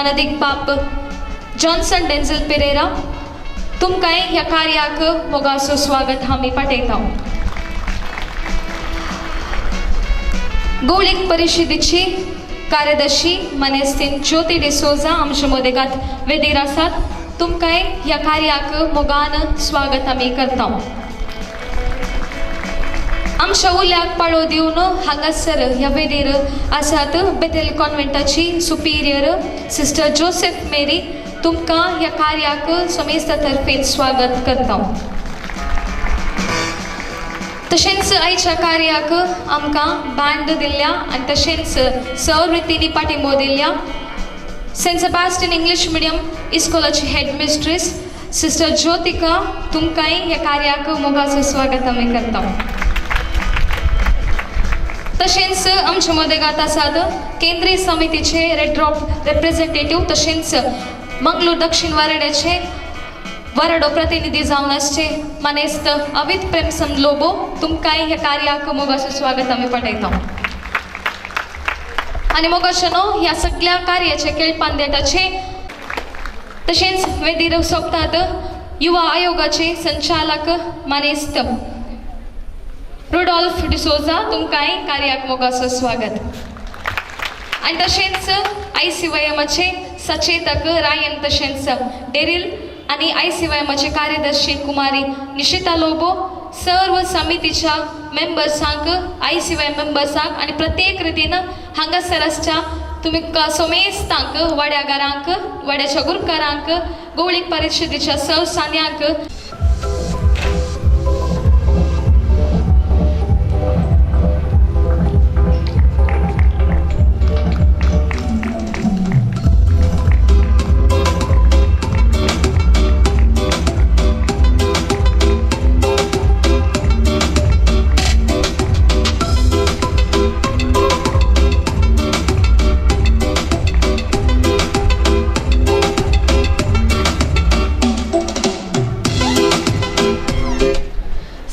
मानादीक बाप जॉन्सन डेन्झल पेरेरा तुमकांय ह्या कार्याक मोगाचो स्वागत आमी पाठयता. गोवळीक परिशदेची कार्यदर्शी मानेस्तीन ज्योती डिसोजा आमच्या मदेगात वेदीर आसात. तुमकांय ह्या कार्याक मोगान स्वागत आमी करता. आमच्या उल्याक पाळो दिवन हांगासर ह्या वेदीर आसात बेथेल कॉन्वेंटाची सुपिरियर सिस्टर जोसेफ मेरी. तुमकां ह्या कार्याक समेस्ता तर्फेन स्वागत करता. तशेंच आयच्या कार्याक आमकां बँड दिल्ल्या आनी तशेंच सवृत्तींनी पाठिंबो दिल्ल्या सेंट सेबास्टियन इंग्लीश मिडियम इस्कोलाची हेड मिस्ट्रीस सिस्टर ज्योतिका तुमकांय ह्या कार्याक मोगाचो स्वागत आमी करता. तशेंच आमच्या मदेगात आसात केंद्रीय समितीचे रेड ड्रॉप रेप्रेझेंटेटीव तशेंच मंगळूर दक्षिण वाराड्याचे वाराडो प्रतिनिधी जावन आसचे मानेस्त अवित प्रेमसंद लोबो तुमकांय ह्या कार्याक मोगाचो स्वागत आमी पाठयता. आनी मोगाचो न्हू ह्या सगळ्या कार्याचे केळपांदेटाचे तशेंच वेदीर सोंपतात युवा आयोगाचे संचालक मानेस्त रुडॉल्फ डिसोजा तुमकांय कार्याक मोगाचो स्वागत. आनी तशेंच आयसीवायएमाचे सचेतक रायन तशेंच डेरील आनी आयसीवायएमाचे कार्यदर्शी कुमारी निशिता लोबो सर्व समितीच्या मेंबर्सांक आयसीवाय मेंबर्सांक आनी प्रत्येक रितीन हांगासर आसच्या तुमी सोमेस्तांक वाड्यागारांक वाड्याच्या गुरकारांक गोवळीक परिशदेच्या सर्व सान्यांक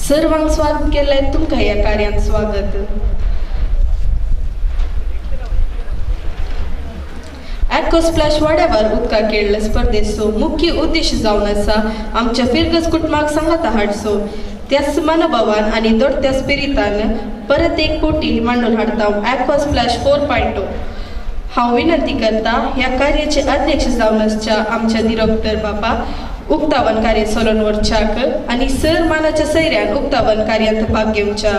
सर्वांक स्वागत केलें तुमकां ह्या कार्यांत स्वागत. ॲक्वा स्प्लॅश वाड्यावर उदका खेळ स्पर्धेचो मुख्य उद्देश जावन आसा आमच्या फिरगज कुटुंबाक सांगाता हाडचो. त्याच मनोभावान आनी दोडत्या स्पिरितान परत एक कोटी मांडून हाडता ॲक्वा स्प्लॅश 4.0. हांव विनंती करता ह्या कार्याचे अध्यक्ष जावन आसच्या आमच्या दिरोक्तर बाबा उक्तावण कार्य चलोवन व्हरच्याक आनी सर मानाच्या सैऱ्यान उक्तावण कार्यांत भाग घेवच्या.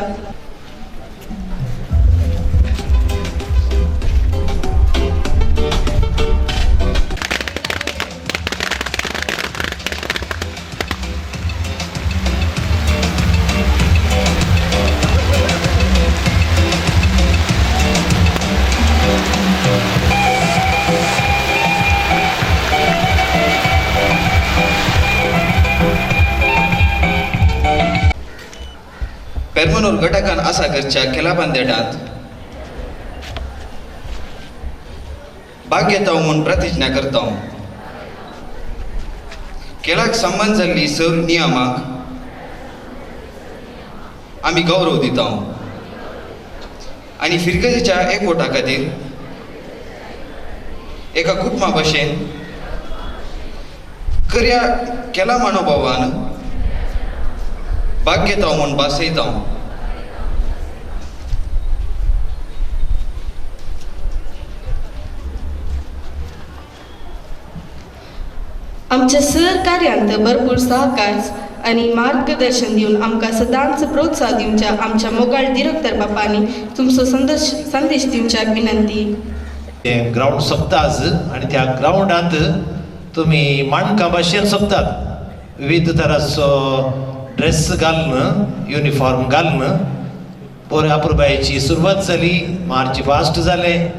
पेरमनूर घटकान आसा करच्या खेळाबांदेटांत भाग घेता म्हूण प्रतिज्ञा करता. खेळाक संबंद जाल्ली सर्व नियमाक आमी गौरव दिता आनी फिरगजेच्या एकवटा खातीर एका कुटुंबा भशेन खऱ्या खेळा मनोभावान भाग घेता म्हूण भासयता. आमच्या सर कार्यांत भरपूर सहकार आनी मार्गदर्शन दिवन आमकां सदांच प्रोत्साह दिवच्या आमच्या मोगाळ दिरोक्तर बापांनी तुमचो संदेश दिवच्याक विनंती. तें ग्रावंड सोंपता आज आनी त्या ग्रावंडांत तुमी माणकां भाशेन सोंपतात. विविध तराचो ड्रेस घालून युनिफॉर्म घालून बऱ्या अपुरबायेची सुरवात जाली. मार्च फास्ट जालें,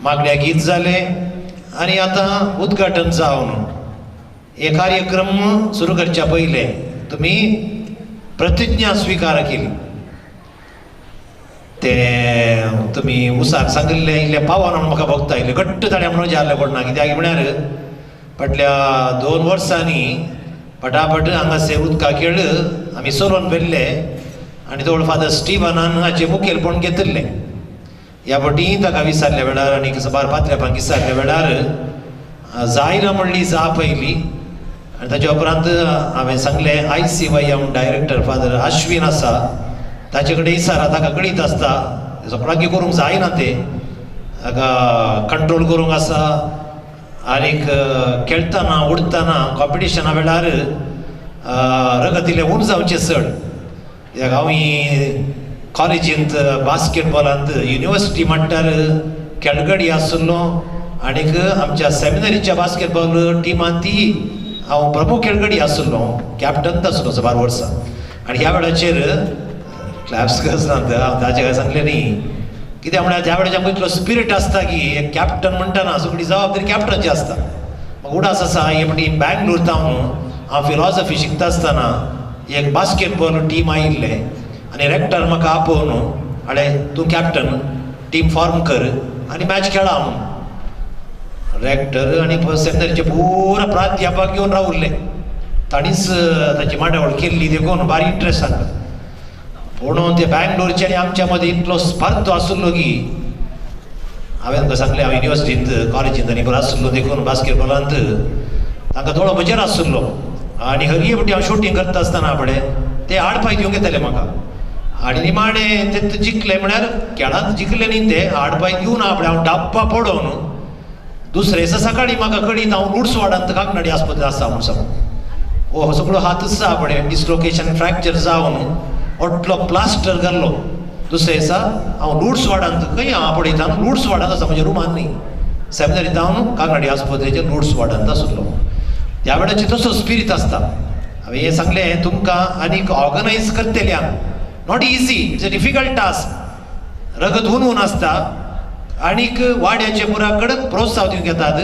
मागण्या गीत जालें आनी आतां उद्घाटन जावन हे कार्यक्रम सुरू करच्या पयलें तुमी प्रतिज्ञा स्विकार केली. तें तुमी उसाक सांगिल्लें इल्लें पावन म्हणून म्हाका भोगता, इल्लें घट्ट ताणें म्हणून जाल्लें पडना. कित्याक म्हळ्यार फाटल्या 2 वर्सांनी पटापट हांगासर उदका खेळ आमी चलोवन व्हेल्ले आनी तो फादर स्टिवनान हाचें मुखेलपण घेतिल्लें. ह्या फावटी ताका विचारल्या वेळार आनी साबार पात्र्यापांक विचारल्या वेळार जायना म्हणली जाप आयली. आनी ताच्या उपरांत हांवें सांगलें ICYM director father Ashwin आसा ताचे कडेन इसारा, ताका गणीत आसता, सगळ्यांकी करूंक जायना तें, ताका कंट्रोल करूंक आसा. आनीक खेळटना उडटना कॉम्पिटिशना वेळार रगत इल्लें उण जावचें चड. कित्याक हांव कॉलेजींत बास्केटबॉलांत युनिवर्सिटी म्हणटार खेळगडी आशिल्लो आनीक आमच्या सेमिनरीच्या बास्केटबॉल टिमान ती हांव प्रमुख खेळगडी आशिल्लो, कॅप्टन आशिल्लो सुमार वर्सां. आनी ह्या वेळाचेर क्लॅप्स करनात, हांव ताचें काय सांगलें न्ही, कित्याक म्हळ्यार त्या वेळाचेर आमकां इतलो स्पिरीट आसता की एक कॅप्टन म्हणटना सगळी जबाबदारी कॅप्टनाची आसता. म्हाका उडास आसा हे म्हणजे बँगलोर जावन हांव फिलॉसॉफी शिकता आसतना एक बास्केटबॉल टीम आयिल्लें आनी रेक्टर म्हाका आपोवन हाडे तूं कॅप्टन, टीम फॉर्म कर आनी मॅच खेळा म्हणून. रेक्टर आनी सेमिनरीचे पुरा प्राध्यापक घेवन रावल्ले, ताणीच ताची मांडावळ केल्ली देखून भारी इंट्रस्ट सांगता. पूण ते बँगलोरचे आनी आमच्या मदीं इतलो स्पर्ध आशिल्लो की हांवें तुमकां सांगलें हांव युनिवर्सिटींत कॉलेजींत आनी बरो आशिल्लो देखून बास्केटबॉलांत तांकां दोळो म्हजेर आशिल्लो. आनी हरये फावटी हांव शुटींग करता आसतना पळय ते आडपाय दिवंक येताले म्हाका. आनी निमाणें ते जिखले म्हळ्यार खेळांत जिखले न्ही ते आडपाय दिवन पळय हांव डाब्बा पडोवन दुसरे दिसा सकाळीं म्हाका कळीत हांव लुडसवाडांत काकनाडी आस्पत्रेंत आसा म्हूण सांगून. हो सगळो हातच आसा पळय डिसलोकेशन फ्रॅक्चर जावन व्हडलो प्लास्टर घाल्लो. दुसरे दिसा हांव लुडसवाडांत खंय हांव पळयता लुडसवाडांत आसा म्हज्या रुमान न्ही, सेमिनरींत हांव काकनाडी आस्पत्रेचेर लुडसवाडांत आशिल्लो. त्या वेळाचेर तसो स्पिरीत आसता. हांवें हें सांगलें तुमकां आनीक organise करतल्यांक not easy, it's a difficult task. रगत हून हून आसता आनीक वाड्याचे पुरा कडक प्रोत्साहन दिवंक येतात.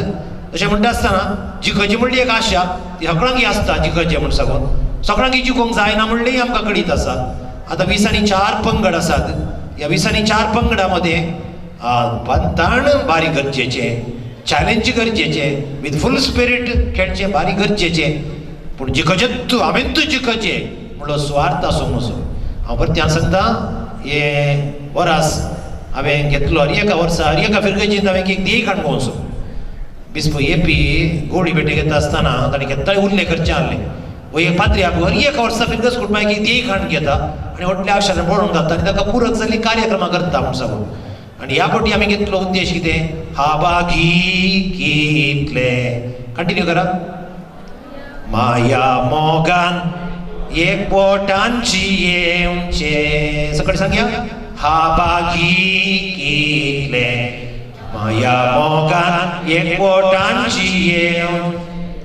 अशें म्हणटा आसतना जिखची म्हणली एक आशा ती सगळ्यांकी आसता जिखचें म्हूण सांगून, सगळ्यांकी जिखूंक जायना म्हणलें आमकां कळीत आसा. आतां 20 आणि 4 पंगड आसात, ह्या 20 आणि 4 पंगडा मदें पंताण बारी गरजेचें, चॅलेंज गरजेचें, विथ फूल स्पिरीट खेळचें बारी गरजेचें. पूण जिखचें तूं हांवें तूं जिखचें म्हणलो सुवार्थ आसूंक नजो. हांव परत्यान सांगता हें वरास हांवें घेतलो हर एका वर्सा हर एका फिरगेजींत हांवें एक ध्येय काडून वचो. बिस्प एपी गोडी भेटी घेता आसतना ताणें केन्नाय उल्लेख करचें आहलें वो एक पाद्री हर एका वर्सा फिरगज कुटुंबाक एक ध्येय काडून घेता आनी व्हडल्या अक्षरान बरोवन घालता आनी ताका पुरक जाल्ली कार्यक्रमां करता म्हूण सांगून. आनी ह्या फावटी आमी घेतलो उद्देश कितें, हाबागी कितले कंटिन्यू करा माया मोगान एक पोटांची येवचें, सकट सांगया हाबागी कितले माया मोगान एक पोटांची येवन.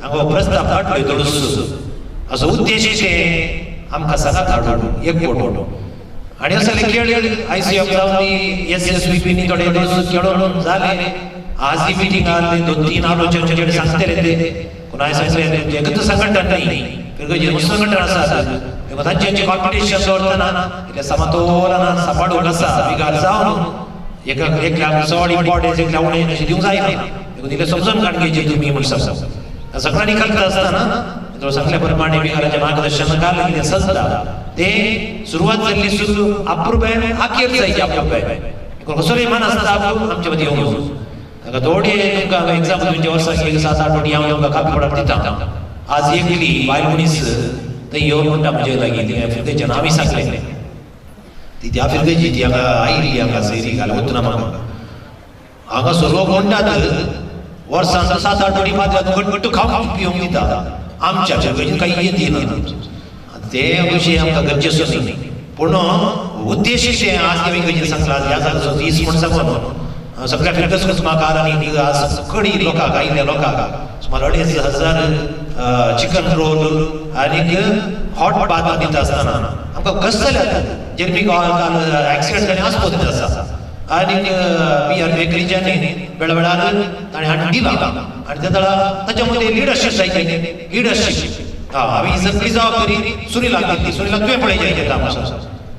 हांगा प्रस्ताव काडलो थोडोसो असो उद्देश तें आमकां सांगात हाडून एक पोट. आनी असले खेळ ICM जावन SSVP थोडे खेळोन जाले. आज ही मिटींग आहली 2-3 आलोचन सांगतले ते कोण हांवें सांगलें एकच संघटन न्ही फिरगजी संघटन आसा तांचे कॉम्पिटिशन दवरतना इतलें समतोलनान सांबाळूंक आसा, बिगार जावन एका एकल्याक चड इम्पॉर्टन्स एकल्या उणें अशें दिवंक जायना. देखून इल्लें समजून काडून घेवचें तुमी म्हूण सांगता. सगळ्यांनी करता आसतना सांगल्या प्रमाणे विकाराचें मार्गदर्शन काल कितें चलता ते सुरवात जाल्ली सुरू अप्रुपाय आखेर जायची अप्रुपाय कसलोय मान आसता आमचे मदीं येवंक. ताका थोडे तुमकां एग्जाम्पल तुमच्या वर्साक एक 7-8 फावटी हांव तुमकां कापी पडप दिता. आज एकली बायल मनीस थंय येवन म्हणटा म्हजे लागीं ती फिरगेच्यान आमी सांगलें ती त्या फिरगेची ती हांगा आयली हांगा सैरी घाल वतना म्हाका हांगा लोक म्हणटात वर्सान 7-8 फावटी पाद्री घट खावंक पिवंक दिता आमच्या फिरगेजीन काही येत ना ते कशें आमकां गरजेचो न्ही. पूण उद्देश तें आज आमी गरजेन सांगला ह्या जाग्याचो दीस म्हूण सांगून सगळ्या फिरगज म्हाका आनी आज कडी लोकांक आयिल्ल्या लोकांक सुमार 2500 चिकन रोल आनीक हॉट बात दिता आसतना आमकां कस जाल्यार जेरमी काल एक्सिडंट जालें आस्पत्रेंत आसा आनीक बी आर बेकरीच्यानी वेळा वेळार ताणें हाडून दिला. आनी त्या ताच्या मदीं लिडरशीप जाय, लिडरशीप हांवें ही सगळी जबाबदारी सुनीलाक दिल्ली. सुनीलाक तुवें पळयचें घेता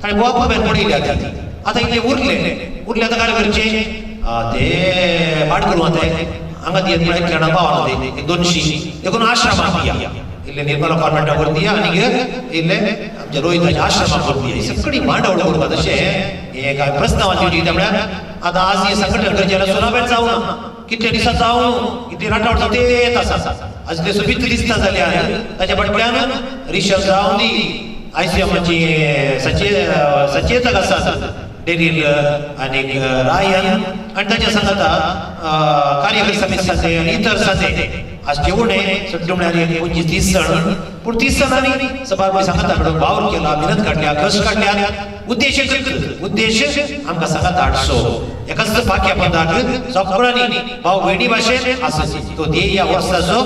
ताणें गोवा भायर पळयली. आतां आतां इतलें उरलें उरलें आतां काय करचें ते पाट करूं आतां हांगा दियत म्हळ्यार खेळां पावना ते एक 200 देखून आश्रमाक दिया इल्लें निर्मला कॉन्वेंटाक व्हरून दिया आनी इल्लें आमच्या रोहिताच्या आश्रमाक व्हरून दिया. सगळी मांडावळ करता तशें हें काय प्रस्तावान दिवची कितें म्हळ्यार आतां आज हे संघटन करचें जाल्यार सुलाबेट जावं कितले दिसा जावं कितले राटावळ ते येत आसा. आज ते सोबीत दिसता जाल्यार ताच्या फाटल्यान रिशल जावं दी आयसीएमाची सचेतक आसात डेरील आनीक रायन आनी ताच्या सांगाता कार्यकारी समिती साते आनी इतर साते आज जेवणे सगळे म्हळ्यार एक 25-30 जण पूण 30 जाणांनी सभापती सांगाता म्हणून वावर केला, मेहनत काडल्या, कश्ट काडल्या. उद्देश उद्देश आमकां सांगाता हाडचो एकाच पाक्या पंदाक सगळ्यांनी भाव भयणी भाशेन आसा तो ध्येय ह्या वर्साचो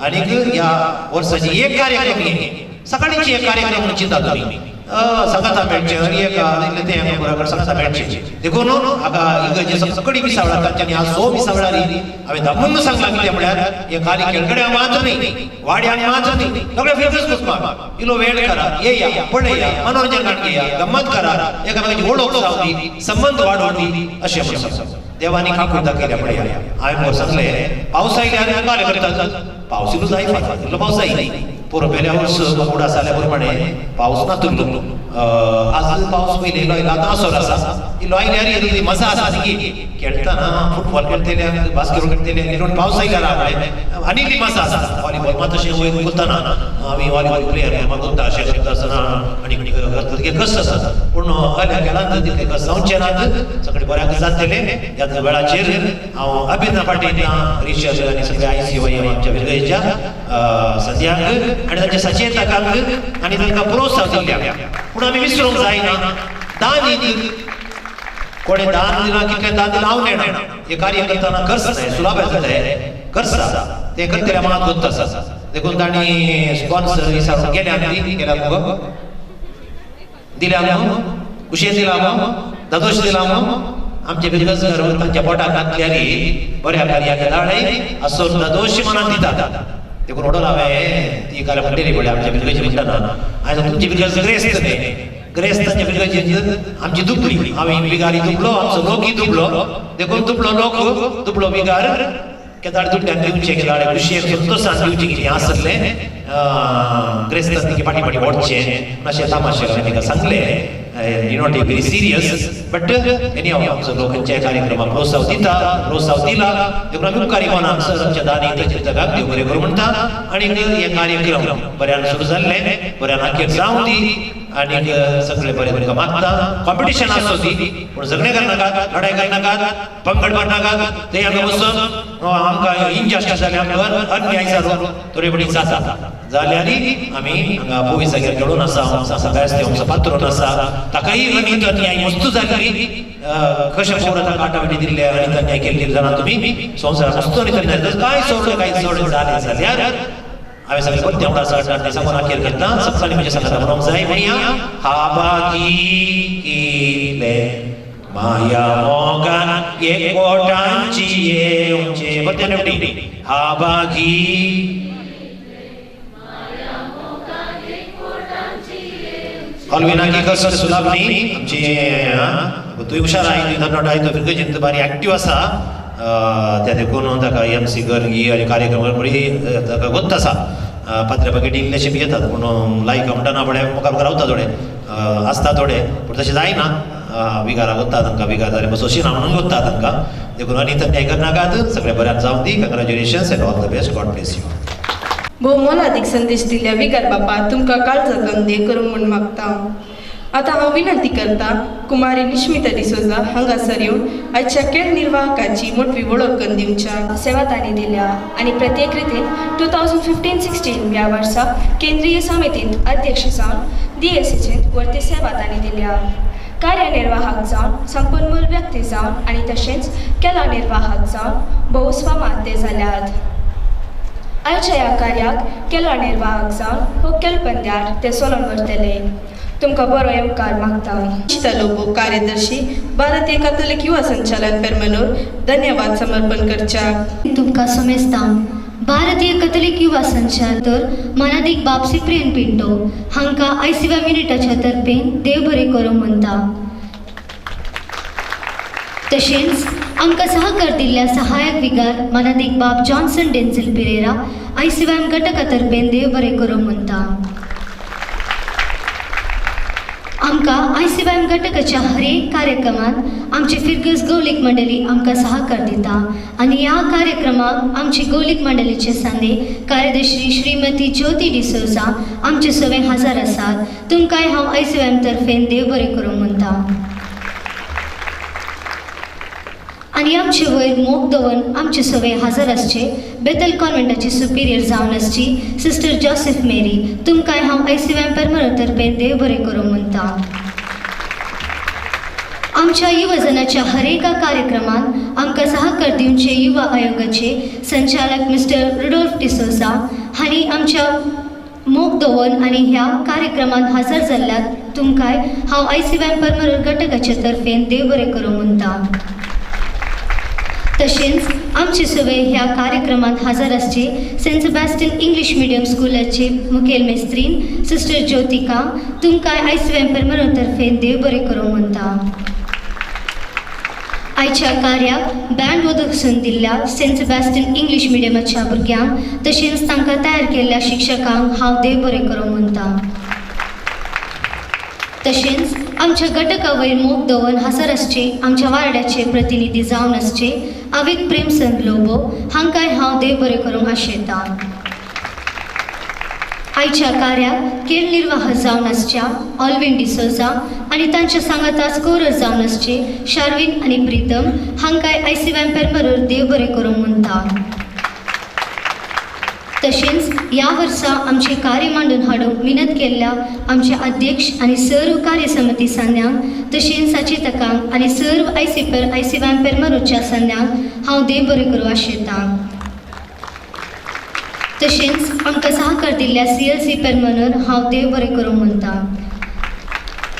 आनीक ह्या वर्साची एक कार्यक्रम सकाळीची एक कार्यक्रम म्हणून चिंता तुमी सांगाता मेळचें हर एक इतलें तें बरोबर सांगाता मेळचें. देखून हाका इगर्जे सगळी मिसावळा तांच्यांनी आज 100 मिसावळारी हांवें दामून सांगलां कितें म्हळ्यार हे कार्य केळकड्यांक मात्र न्ही, वाड्यांक मात्र न्ही, सगळे फिरकच कुसमाक इलो वेळ करा, येया पळया, मनोरंजन घेया, गम्मत करा, एकामेकाची वळख जावं दी, संबंद वाडोवं दी अशें म्हणून देवानी काकूट दाखयल्या पळया. हांवें सांगलें पावस आयल्यार कार्य करतात, पावस इल्लो जाय फातर इल्लो पावस जाय पोरो पेल्या वर्स उडास जाल्या प्रमाणे पावस नातुल्लो. आज पावस पयलीं इल्लो आयलो, आतां असो आसा इल्लो आयल्यार इल्ली मजा आसा ती खेळटना फुटबॉल खेळटले, बास्केटबॉल खेळटले, इल्लो पावस आयल्यार आपले आनी इल्ली मजा आसा. व्हॉलीबॉल मात तशें वयर कुदतना आमी व्हॉलीबॉल प्लेयर म्हाका गुत्ता अशें करता आसतना आनी कश्ट आसता पूण हल्या खेळांत तितले कश्ट जावचे नात, सगळे बऱ्याक जातले. ह्या वेळाचेर हांव अभिनंदन पाटयतां रिशल आनी सगळे आयसीवाय आमच्या विरगयच्या सद्याक आनी तांच्या सचेतकांक आनी तांकां प्रोत्साहन दिल्ल्या. पूण आमी विसरूंक जायना दान कोणें दान दिलां, कितलें दान दिलां हांव नेणा. हें कार्य करतना खर्च न्हय, सुलाभ जाता खर्च आसा तें करतल्या मनात गोत्त आसा. देखून तांणी स्पॉन्सर विचारून गेल्या गेल्या मुगो दिल्या मगो कुशेन दिला मगो दादोश दिला मगो आमचे बिरगजगर तांच्या पोटाक घातल्यार बऱ्या कार्याक दाळे असो दादोश मनात दितात. देखून व्हडलो हांवें ती कार्य म्हणटली पळय आमच्या बिरगजी म्हणटना आयज तुमची बिरगज ग्रेस्त न्ही, ग्रेस्तांच्या बिरगजेंत आमची दुबली, हांवें बिगारी दुबलो, आमचो लोकय दुबलो. देखून दुबलो लोक दुबलो बिगार केदाळ दुडल्यान दिवचें, केदाळे खुशयेन संतोशान दिवचें कितें आसलें ग्रेस्तान फाटीं फाटीं ओडचें अशें तामाशे हांवें ताका सांगलें. You not very serious but any आमचो लोक खंयच्याय कार्यक्रमाक प्रोत्साहन दिता, प्रोत्साहन दिला. देखून आमी उपकारी मनान सर आमच्या दानी चिंतकाक देव बरें करूं म्हणटा. आनी हे कार्यक्रम बऱ्यान सुरू जाल्ले, बऱ्यान अखेर जावं दी आनी सगळे बरें तुमकां मागता. कॉम्पिटिशन आसो ती पूण झगडें करनाकात, लढाय करनाकात, पंगड मारनाकात. ते हांगा वचून आमकां इनजस्टीस जालें, आमकां अन्याय जालो थोडे बडी जाता जाल्यार आमी हांगा पोवी जाग्यार खेळून आसा, सगळ्याच आमचो पात्रोन आसा ताकाय अनीत अन्याय वस्तू जाली कशें खबर ताका आटावाटी दिल्ले आनी अन्याय केल्ले जाणा तुमी संवसारात वस्तू आनी अन्याय कांय सोडलें कांय चड जालें जाल्यार हांवें सगळें परतें वांगडा आसा तें सांगून अखेर करता. सगळ्यांनी म्हजें सांगता म्हणूंक जाय म्हणया हाबागी किले माया मोगान एकवटांची येवचें परतें नेवटी हाबागी ऑलविनाकी कश्ट सुलाभ न्ही आमची. तूं हुशार आहाय, तुवें तरणाटो आहाय, तो फिरगजेंत बारी एक्टीव आसा त्या देखून ताका एम सी गर्गी आनी कार्यक्रम बरी ताका गोत्त आसा. पात्रे पाकेट इल्लेशे बी येतात पूण लायक म्हणटा पळय मुखार मुखार रावता थोडे आसता थोडे पूण तशें जायना. विगारा गोत्ता तांकां, विगार जाल्यार बसोशी ना म्हणून गोत्ता तांकां. देखून आनी अन्याय करनाकात, सगळें बऱ्यान जावं दी. Congratulations and all the best, God bless you. भोव मोलादीक संदेश दिल्या विगार बापा तुमकां काळजांतल्यान देव करूंक म्हूण मागता. आतां हांव विनंती करता कुमारी निश्मिता डिसोजा हांगासर येवन आयच्या खेळ निर्वाहकाची मोटवी वळख करून दिवच्या. सेवा तांणी दिल्या आनी प्रत्येक रितीन 2015-16 ह्या वर्सा केंद्रीय समितींत अध्यक्ष जावन DSCचेंत वरती सेवा तांणी दिल्या. कार्यनिर्वाहक जावन संपन्मूल व्यक्ती जावन आनी तशेंच कला निर्वाहक जावन भोवच फामाद ते जाल्यात. आयच्या ह्या कार्याक केला निर्वाहक जावन हो केलपंद्यार ते सोलोन व्हरतले. तुमकां बरो येवकार मागता. निशिता लोबो कार्यदर्शी भारतीय कातोलिक युवा संचालन पेरमनूर धन्यवाद समर्पण करच्या. तुमकां समेस्तां भारतीय कथोलिक युवा संचार तर मानादीक बाब सिप्रियन पिंटो हांकां आयसीवाय युनिटाच्या तर्फेन देव बरें करूं म्हणटा. तशेंच आमकां सहकार दिल्ल्या सहायक विगार मानादीक बाब जॉन्सन डेन्झिल पिरेरा आयसीवायम घटका तर्फेन देव बरें करूं म्हणटा. आमकां आयसीवायएम घटकाच्या हरेक कार्यक्रमात आमची फिरगज गौलीक मंडळी आमकां सहकार दिता आनी ह्या कार्यक्रमाक आमची गौलीक मंडळीचे सांदे कार्यदर्शी श्रीमती ज्योती डिसोजा आमचे सगळे हजर आसात. तुमकांय हांव आयसीवायएम तर्फेन देव बरें करूंक म्हणटा. आनी आमचे वयर मोग दवरून आमचे सगळे हजर आसचे बेतल कॉन्वेंटाची सुपिरियर जावन आसची सिस्टर जोसेफ मेरी, तुमकांय हांव आयसीवायएम परमरो तर्फेन देव बरें करूंक म्हणटा. आमच्या युवजनाच्या हरेका कार्यक्रमात आमकां सहकार दिवचे युवा आयोगाचे संचालक मिस्टर रुडोल्फ डिसोजा हांणी आमच्या मोग दवरून आनी ह्या कार्यक्रमात हजर जाल्ल्याक तुमकांय हांव आयसीवायएम परमरो घटकाचे तर्फेन देव बरें करूंक म्हणटा. तशेंच आमचे सगळे ह्या कार्यक्रमात हजर आसचे सेंट सेबास्टियन इंग्लीश मिडियम स्कुलाचे मुखेल मेस्त्रीन सिस्टर ज्योतिका, तुमकांय आयसीवायएम परमरो तर्फेन देव बरें करूंक म्हणटा. आयच्या कार्याक बँड वदसून दिल्ल्या सेंट सेबास्टियन इंग्लीश मिडियमाच्या भुरग्यांक तशेंच तांकां तयार केल्ल्या शिक्षकांक हांव देव बरें करूंक म्हणटा. तशेंच आमच्या घटका वयर मोग दवरून हजर आसचे आमच्या वार्डाचे प्रतिनिधी जावन आसचे अवित प्रेमचंद लोबो हांकांय हांव देव बरें करूंक आशेता. आयच्या कार्याक खेळ निर्वाह जावन आसच्या ऑलविन डिसोजा आनी तांच्या सांगाताच कोरस जावन आसचे शार्विन आनी प्रितम हांकांय आयसीवायएम परमरोर देव बरें करूंक म्हणटा. तशेंच ह्या वर्सा आमचें कार्य मांडून हाडूंक मिनत केल्ल्या आमचे अध्यक्ष आनी सर्व कार्यसमिती सन्यांक तशेंच सचेतकांक आनी सर्व आयसीवायएम परमरोच्या सन्यांक हांव देव बरें करूं आशेता. तशेंच आमकां सहकार दिल्ल्या सीएलसी परमनूर हांव देव बरें करूंक म्हणटा.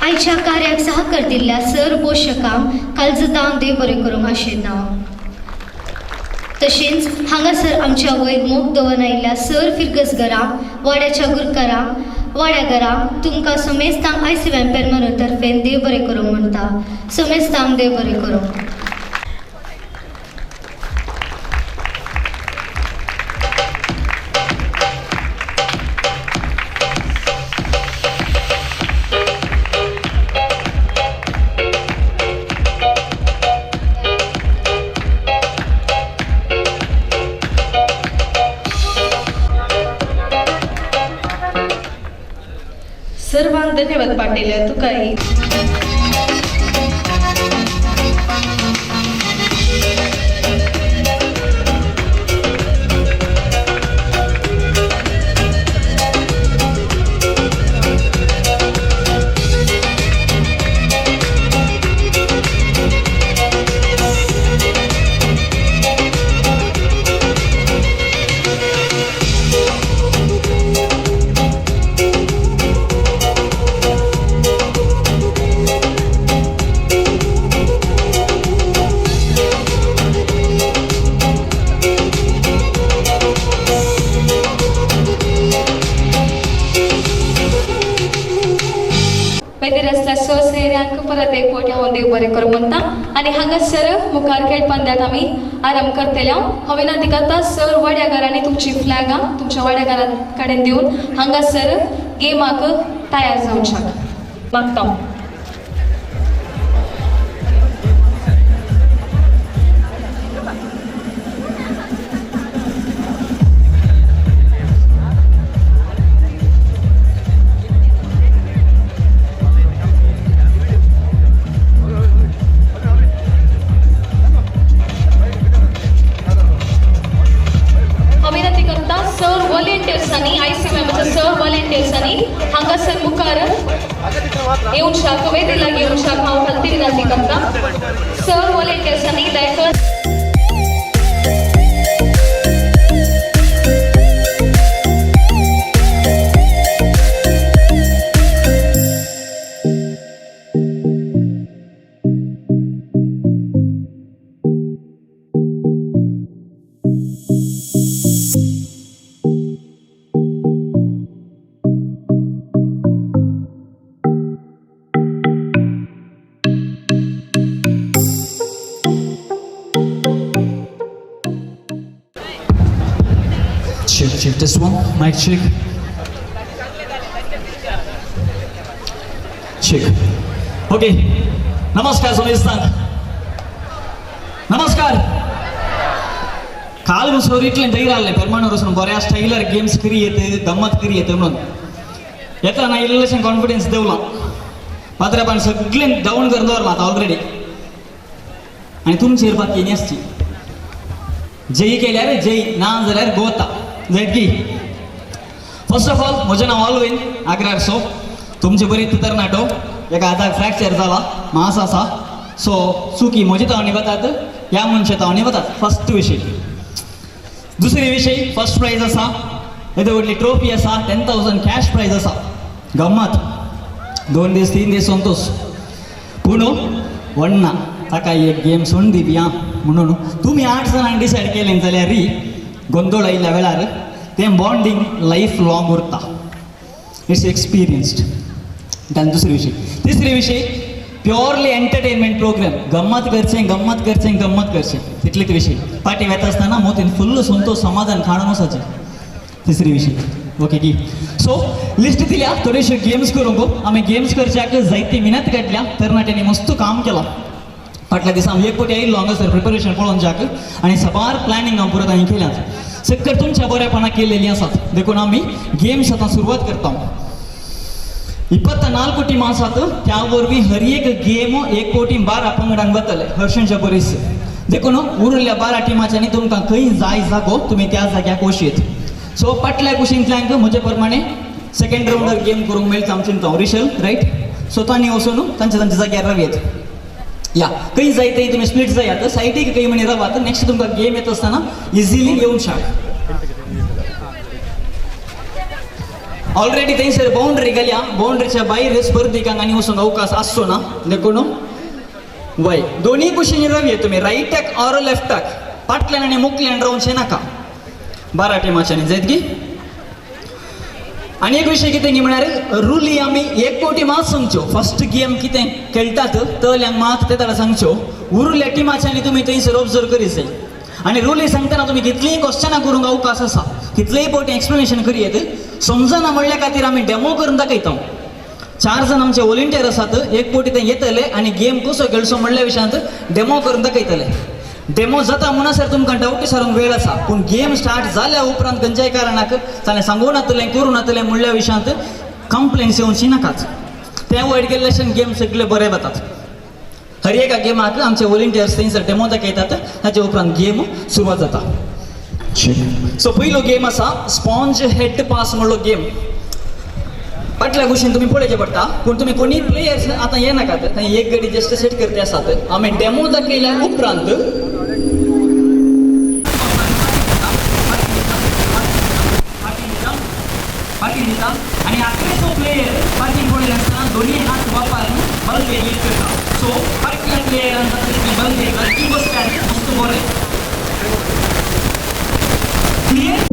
आयच्या कार्याक सहकार दिल्ल्या सर्व पोशकांक कालजतांक देव बरें करूंक आशेता. तशेंच हांगासर आमच्या वयर मोग दवरून आयिल्ल्या सर फिरगस घरांक वाड्याच्या गुरकारांक वाड्या घरांक तुमकां समेस्तांक आयसीवायएम परमरो तर्फेन देव बरें करूंक म्हणटा. समेस्तांक देव बरें करूं. सर्वांक धन्यवाद पाटील तुकाही. परत एक फावटी हांव देव बरें करूं म्हणटा. आनी हांगासर मुखार खेळ पंद्यात आमी आरंभ करतले. हांव विनंती करता सर वाड्या घरांनी तुमची फ्लॅगां तुमच्या वाड्या घरा कडेन दिवन हांगासर गेमाक तयार जावच्याक मागता. हांगासर मुखार येवच्याक वेदी लागीं येवच्याक हांव खालती विनंती करता. सर व्हॉलेंटियर्सांनी दयाकर Check this one, mic check. Check. Okay, नमस्कार समेस्तांक. नमस्कार. काल मुसोर इतलें धैर्य आसलें परमाणू वचून बऱ्या स्टायलार गेम्स करी येत गम्मत करी येत म्हणून येता ना इल्लेशें कॉन्फिडन्स देवला पात्र्यापान सगळें डावन करून दवरलां आतां ऑलरेडी. आनी तुमचेर बाकी न्ही आसची जयी केल्यार जय, ना जाल्यार गोता जायत की. फर्स्ट ऑफ ऑल म्हजें नांव ऑलविन आग्रार. सो तुमचे बरी तरणाटो एका हाताक फ्रॅक्चर जाला मास आसा, सो चुकी म्हजी तावणी वतात ह्या मनशा तावणी वतात. फर्स्ट विशय. दुसरी विशय फर्स्ट प्रायज आसा, येदो व्हडली ट्रॉफी आसा, 10,000 कॅश प्रायज आसा. गम्मत 2 दीस 3 दीस संतोष पूण वण्णा ताका एक गेम सोडून दिवया म्हणून तुमी 8 जाणांनी डिसायड केलें जाल्यार गोंदळ आयिल्ल्या वेळार तें बॉन्डींग लायफ लाँग उरता. It's experienced. आनी दुसरी विशय. तिसरी विशय प्योरली एंटरटेनमेंट प्रोग्राम. गम्मत करचें गम्मत करचें गम्मत करचें तितलीच विशय. पाटी वेता आसतना मोतीन फुल्ल संतोष समाधान खाणून वचपाचें. तिसरी विशय. ओके की सो लिस्ट दिल्या थोड्योश्यो गेम्स करूंक. आमी गेम्स करच्याक जायती मिनत काडल्या, तरणाट्यांनी मस्त काम केलां. फाटल्या दिसा हांव एक फावटी आयिल्लो हांगासर प्रिपरेशन पळोवच्याक आनी साबार प्लॅनिंग हांव पुरो तांणी केल्यात. सक्कर तुमच्या बऱ्यापणाक केलेलीं आसात देखून आमी गेम्स आतां सुरवात करता. 24 टिमां आसात, त्या वरवीं हर एक गेम 1 कोटी 12 पंगडांक वतले हर्षणच्या बरीस. देखून उरिल्ल्या 12 टिमांच्यांनी तुमकां खंय जाय जागो तुमी त्या जाग्याक वचयेत. सो फाटल्या कुशींतल्यान म्हजे प्रमाणे सेकंड रावंडार गेम करूंक मेळटा आमचे हांव रिशल रायट. सो तांणी वचून तांच्या तांच्या जाग्यार रावयेत. या खंय जाय थंय तुमी स्प्लीट जायात, सायडीक खंय म्हणी रावात. नेक्स्ट तुमकां गेम येता आसतना इजिली येवंक शकता. ऑलरेडी थंयसर बाउंड्री घाल्या, बाउंड्रीच्या भायर स्पर्धिकांक आनी वचूंक अवकाश आसचो ना देखून वय दोनूय कुशीन रावये तुमी, रायटाक ऑर लेफ्टाक. फाटल्यान आनी मुखल्यान रावचें नाका 12 टिमाच्यांनी जायत की. आनी एक विशय कितें न्ही म्हळ्यार रुली आमी 1 कोटी मात सांगच्यो. फर्स्ट गेम कितें खेळटात तल्यांक मात ते ताका सांगच्यो. उरिल्ल्या टिमाच्यांनी तुमी थंयसर ऑब्जर्व करीत जाय. आनी रुली सांगतना तुमी कितलींय क्वेश्चनां करूंक अवकाश आसा, कितलेय फावटी एक्सप्लेनेशन करयेत. समजना म्हणल्या खातीर आमी डेमो करून दाखयता. 4 जाण आमचे वॉलंटियर आसात, 1 फावटी ते येतले आनी गेम कसो खेळचो म्हणल्या विशयांत डेमो करून दाखयतले. डेमो जाता म्हणसर तुमकां डावट सारूंक वेळ आसा, पूण गेम स्टार्ट जाल्या उपरांत खंयच्याय कारणाक ताणें सांगूं नातलें करूं नातलें म्हणल्या विशयांत कंप्लेन्स येवची नाकाच. तें अवॉयड केल्ल्याच्यान गेम सगळे बरे वतात. हर एका गेमाक आमचे वॉलंटियर्स थंयसर डेमो दाखयतात, ताचे उपरांत गेम सुरवात जाता. सो पयलो गेम आसा स्पॉन्ज हेड पास म्हणलो गेम. फाटल्या कुशीन तुमी पळोवचें पडटा, पूण तुमी कोणीय प्लेयर्स आतां येनाकात, थंय एक गडी जस्ट सेट करते आसात. आमी डेमो दाखयल्या उपरांत फाटीं दिता आनी आखरेचो प्लेयर फाटीं पळयता आसतना दोनूय हात वापरून बल्बे लीड करता. सो फाटल्या प्लेयरान जाता तितलें बल्बे लकी बसल्यार मस्त बरें. क्लियर?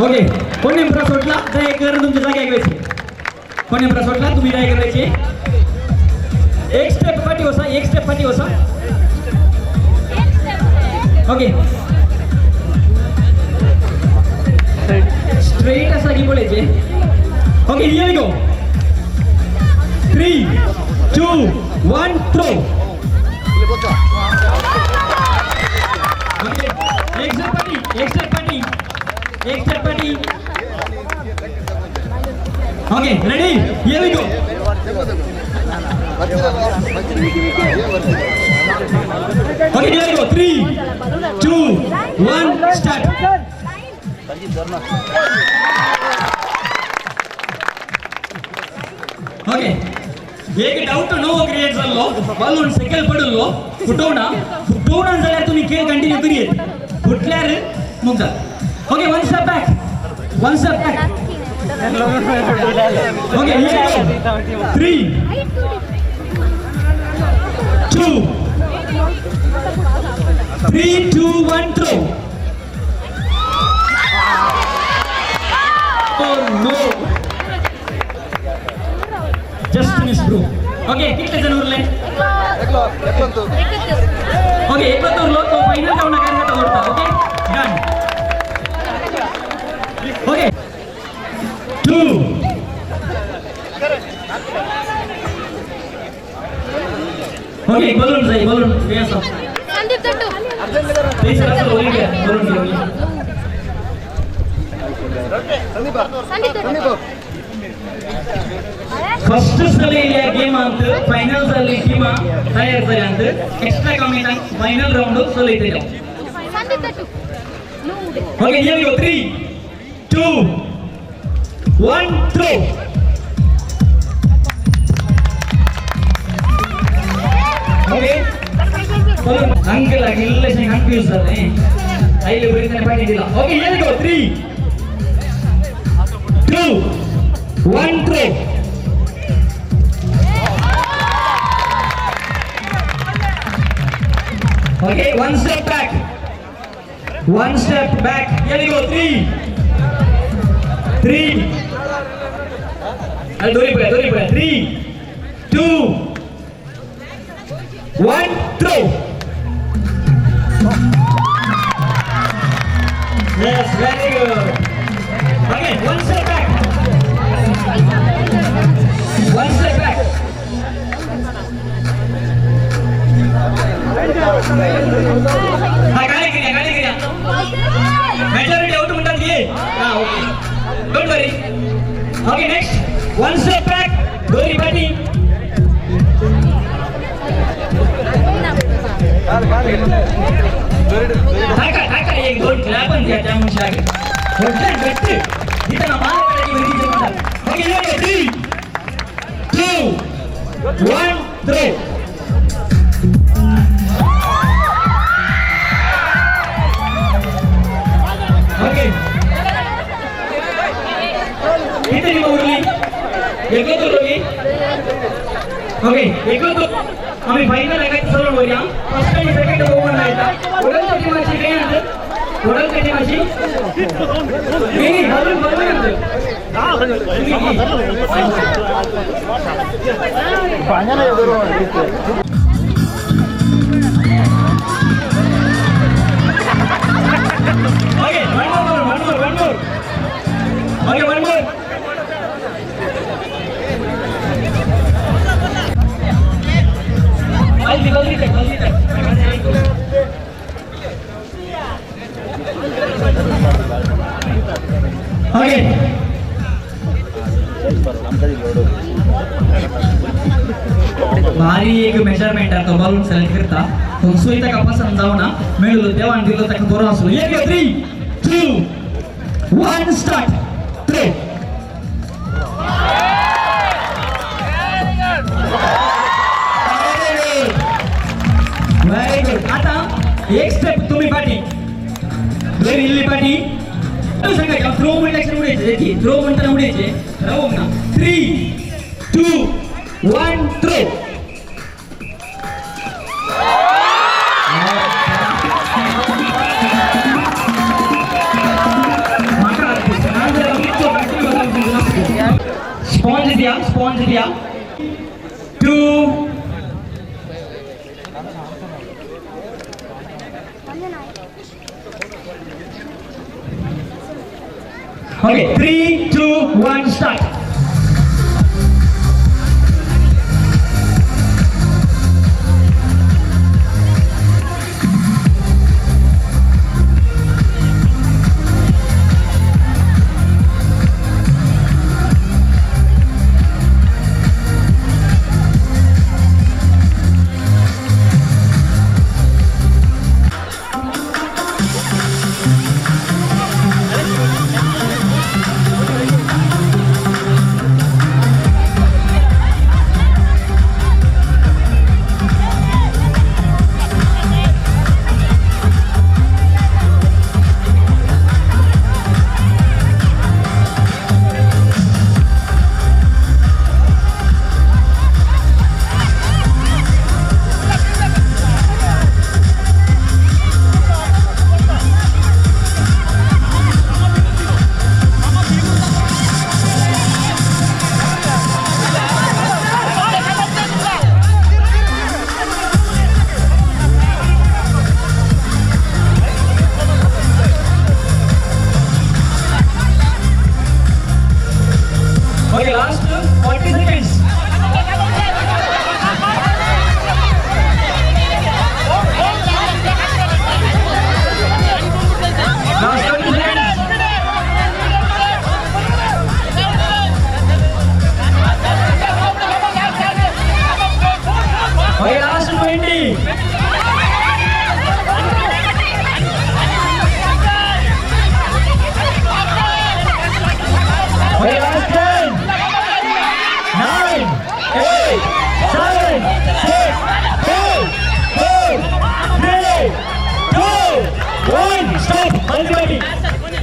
ओके कोण नेमका सोडला दया करून तुमच्या जाग्याक वयचे. कोण नेमका सोडला तुम्ही दया करायचे. एक स्टेप फाटी वसा, एक स्टेप फाटी वसा. ओके स्ट्रेट असा की पळयचे. Okay here we go. 3 2 1 throw. Okay एक स्टेप फाटी, एक स्टेप फाटी, एक स्टेप फाटी. Okay ready, here we go. Okay here we go. 3 2 1 start. Okay एक डाऊट नो क्रिएट जाल्लो बलून सेकल पडलो फुटोवना फुटोवना जाल्यार तुमी खेळ कंटिन्यू करीत फुटल्यार मुग जाता. Okay one step back, one step back. Okay 3 2 3 2 1 throw. Oh no, just miss bro. Okay कितले जण उरले? ओके एकच उरलो तो फायनल जाऊन नका उरता. Okay done. Okay 2 okay balloon जाई बलून संदीप दट्टू फर्स्ट सलेल्या गेम अंत फायनल सल्ली टीम तयार जाले अंत एक्स्ट्रा कमेंट फायनल राउंड सलयतले. Okay here we go. 3 2 1 throw. Okay uncle इल्लेशें confuse जालें आयले बरें पाणी दिला. Okay here we go. 3 2 1 throw. Okay, one step back. One step back. Here we go. 3 3. Dori pala, dori pala. 3 2 1 throw. Yes, very good. Okay, one step back. One step back. हा गाडी गिर्या, गाडी गिर्या. Majority out म्हणतात की. हा okay don't worry. Okay next one step back. दोरी पाटी. टाका टाका एक दोन क्लॅप पण द्या त्या मनशाक. व्हडल्यान घट्ट दितना मार पडली भुरगीं म्हणटात. Okay 3 2 1 throw. ओके किती टीम उरली? एकलोच उरलो की? ओके एकलोच. आम्ही फायनल एका चलून वरया. फर्स्ट आणि सेकंड ओपन लायता. वडलच्या टीमाची काय आन्सर? वडलच्या टीमाची नाही balloon balloon answer. Okay one more, one more, one more. Okay one more. जल्दी जल्दी तक, जल्दी तक. ओके भारी एक मेजरमेंट तो बलून सेलेक्ट करता तुमचोय ताका पसंत जावना मेळलो देवान दिलो ताका बरो आसलो. एक 3 2 1 start. 3 very good. आता एक स्टेप तुम्ही पाठी दोन इल्ली पाठी सांगा. थ्रो म्हणल्यार उडयचे, थ्रो म्हणताना उडयचे रावूंक ना. 3 2 1 थ्रो. म्हाका पॉइंट्स दिया. 2 Okay, 3, 2, 1, start. Okay, last 40 seconds. Last 20 seconds. Okay, last 20. Okay, last 10. 9, 8, 7, 6, 5, 4, 3, 2, 1. Stop.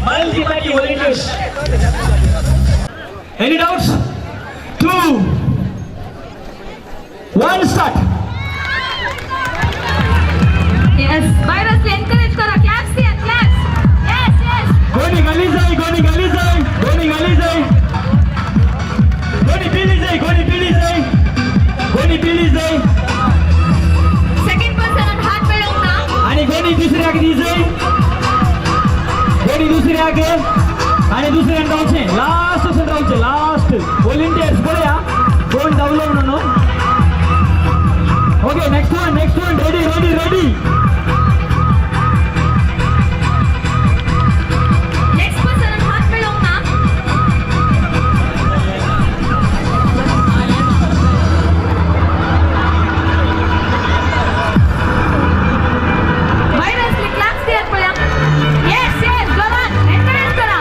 Multi-party volunteers. Any doubts? 2, 1, start. Yes, virus encourage करा. Claps दिया, claps. Yes, yes. कोणी गली जाय, कोणी गली जाय, कोणी गली जाय, कोणी पिली जाय, कोणी पिली जाय, कोणी पिली जाय. सेकंड पर्सन हात मिळवून ना. आणि कोणी दुसऱ्याक दी जाय, कोणी दुसऱ्याक आणि दुसऱ्यान धांवचें. लास्ट वचून रावचें. लास्ट व्हॉलंटियर्स पळया कोण धांवलो म्हणून. Okay, next one, next one. Ready, ready, ready. Next person हात मिळवून ना. व्हायरसली क्लॅप्स दियात पळया. येस येस, जोरान एनकरेज करा.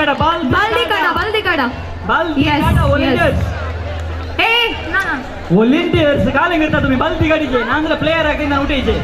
काडा बाल बालदी काडा बालदी काडा. बालदी Yes, काडा व्हॉलेंटियर्स. ए ना ना व्हॉलेंटियर्स काले करता तुम्ही बालदी काडीचे नांदला प्लेयर आके ना उठेचे.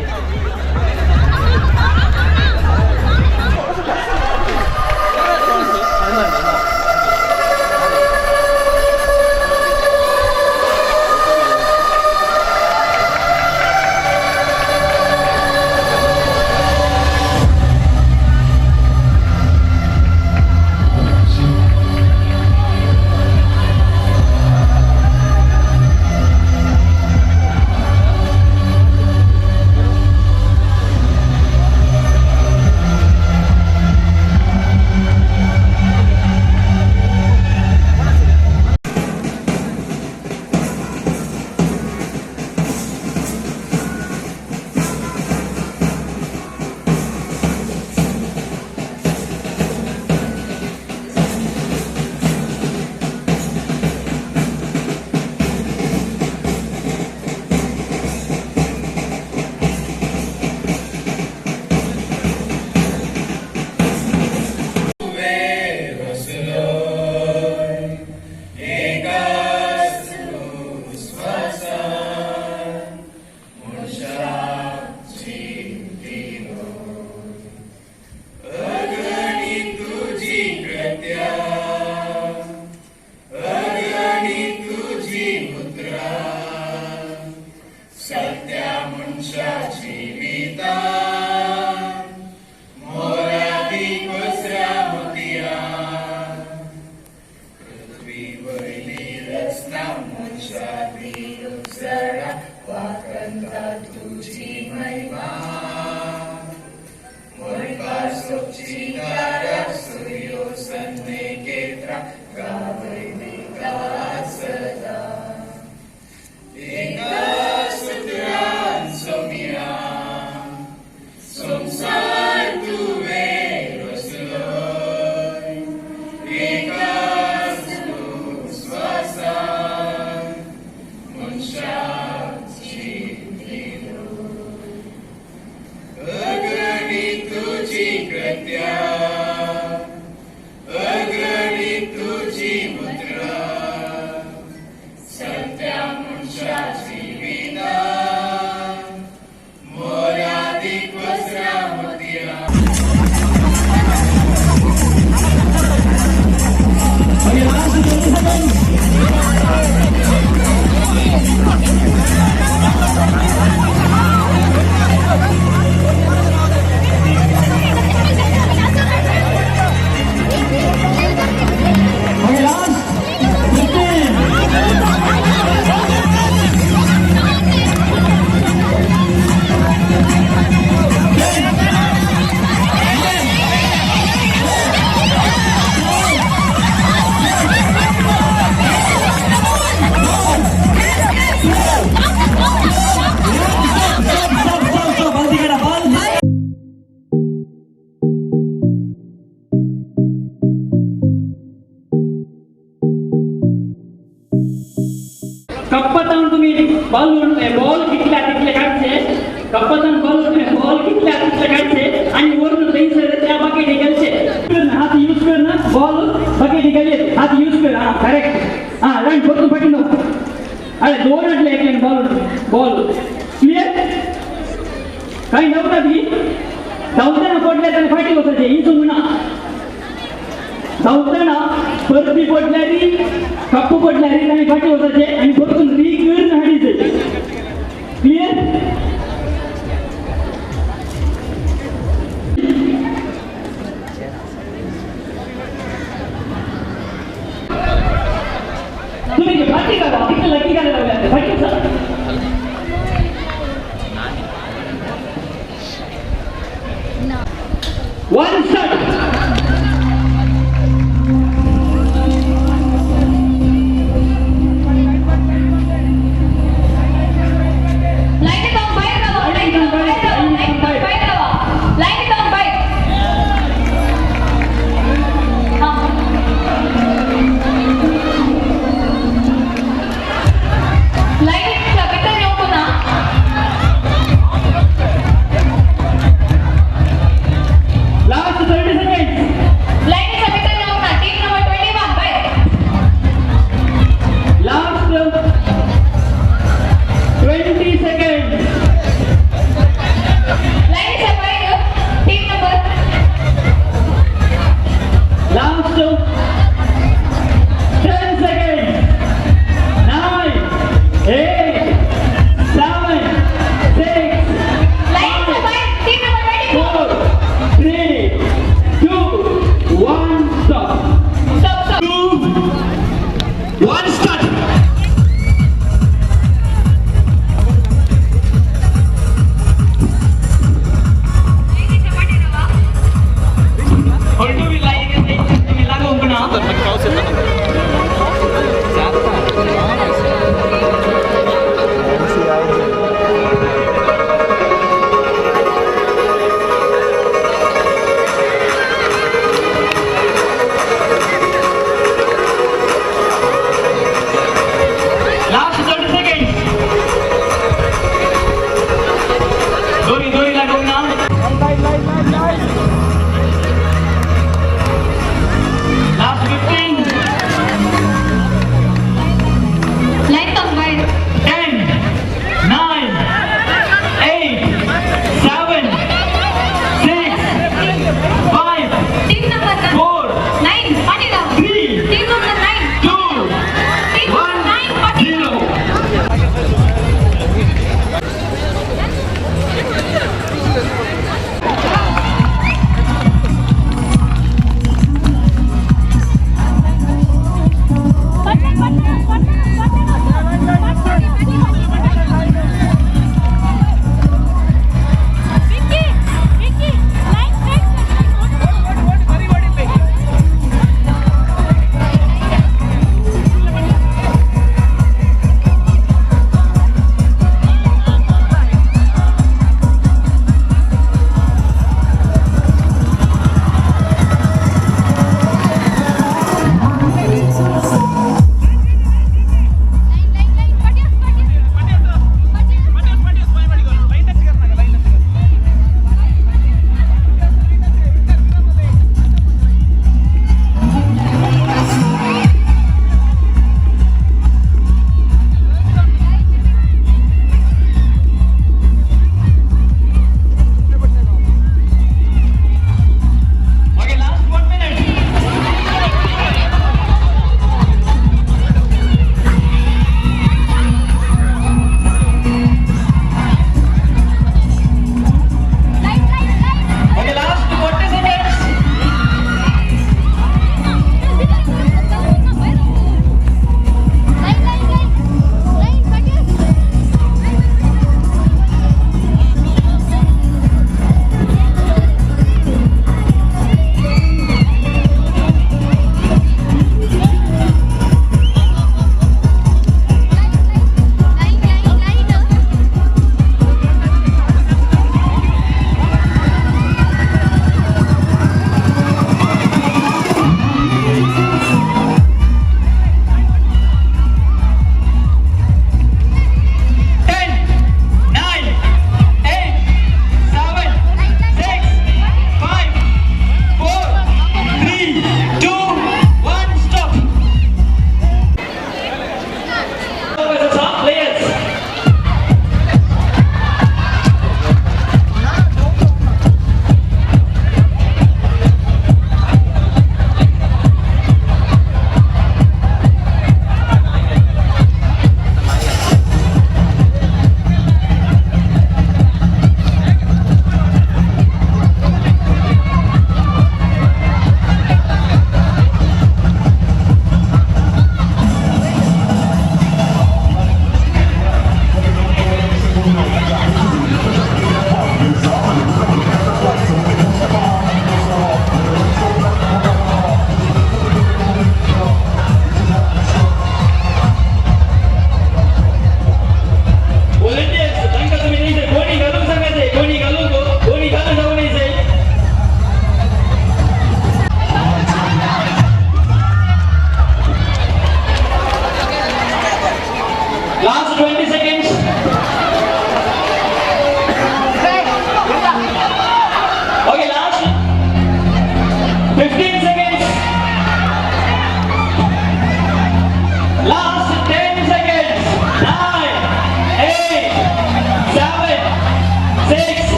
कप्पातान तुम्ही बॉल बॉल कितल्या तितले काढचे, कप्पातान बॉल बॉल कितल्या तितले काढचे आणि वरून थंयसर त्या बकेटी घालचे. हात यूज कर ना, बॉल बकेटी घाली हात यूज कर. हां करेक्ट. हां रन परतून फाटीन. अरे दोन हाडले एकल्यान बॉल बॉल क्लियर. काही नव्हता ती धांवताना पडल्या त्याने फाटी वचचे ही चुकना. धांवताना परती पडल्यारी कप्पू पडल्यारी त्याने फाटी वचचे आणि परतून री करून हाडीचे. क्लियर. तुम्ही फाटी काढा तिथे लकी काढायला लागले फाटी sir. One shot. Last 30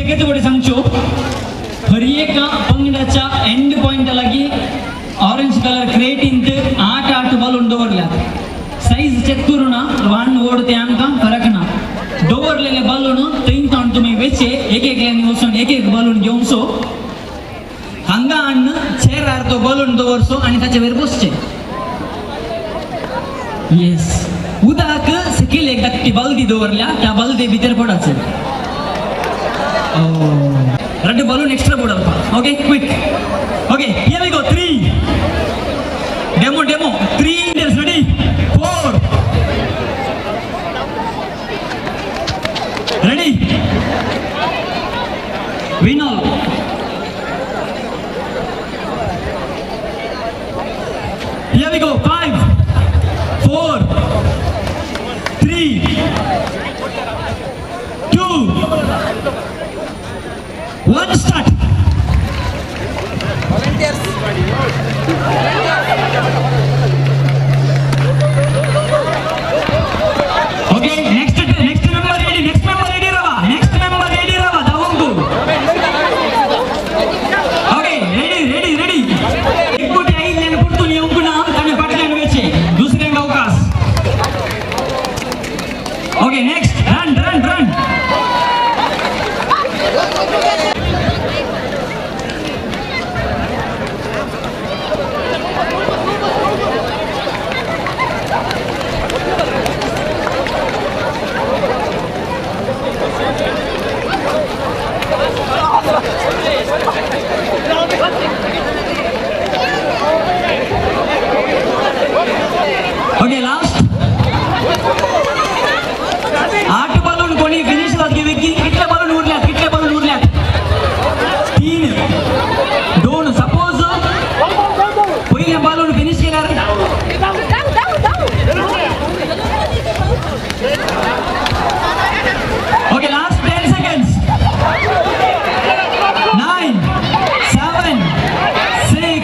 एकच फुडें सांगच्यो हर एका पंगडाच्या एंड पॉयंटा लागीं ऑरेंज कलर क्रेटींत 8 8 बलून दवरल्यात. सायज चॅक करूं ना, ल्हान व्हड ते आमकां फरक ना. दवरलेले बलून थंय ताण तुमी वेचे एक एकल्यांनी वचून एक एक बलून घेवचो, हांगा हाडून चेरार तो बलून दवरचो आनी ताचे वयर बसचें. येस, उदक सकयल एक धाकटी बालदी दवरल्या, त्या बालदे भितर पडाचें. ரெண்டு பலூன் எக்ஸ்ட்ரா போடப்பா. Okay quick. Okay here we go. 3 demo demo 3 Indians ready. 4 ready. Win all. Here we go. 5 4 3 2 1 start. Volunteers. Okay, next member ready. Next member ready rava. Next member ready rava. Davungu. Okay, ready ready ready. एकपोटी आयिल्ल्यान परतून येवंक ना, ताणें फाटल्यान वचचें. दुसऱ्यांक अवकाश. Okay, next run run run. Okay, last. 8 balloon कोणी फिनिश जातली बेगीन. कितले बलून उरल्यात? कितले बलून उरल्यात? 3 2. सपोज पयले बलून फिनिश केल्यार okay last 10 seconds. 9 7 6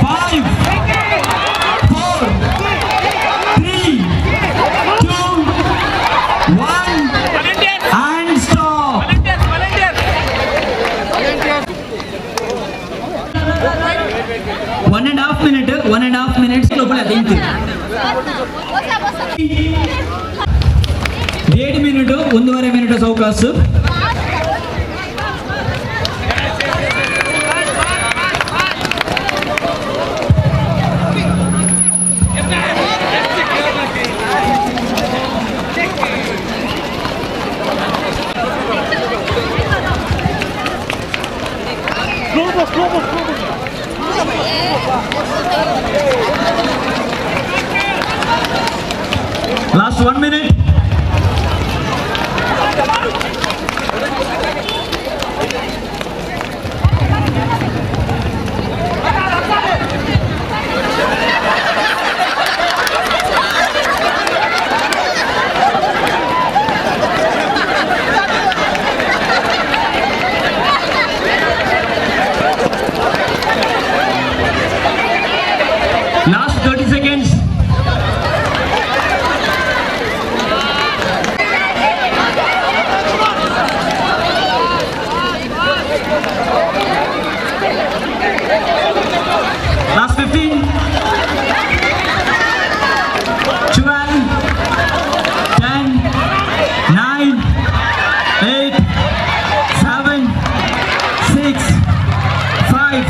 5 4 3 2 1 and stop. 1.5 minute, 1.5 minutes. 1.5 minute, 1.5 minute ಸಾವಕಾಶ. Last 1 minute. Last 30 seconds. Last 15, 12, 10, 9, 8, 7, 6, 5,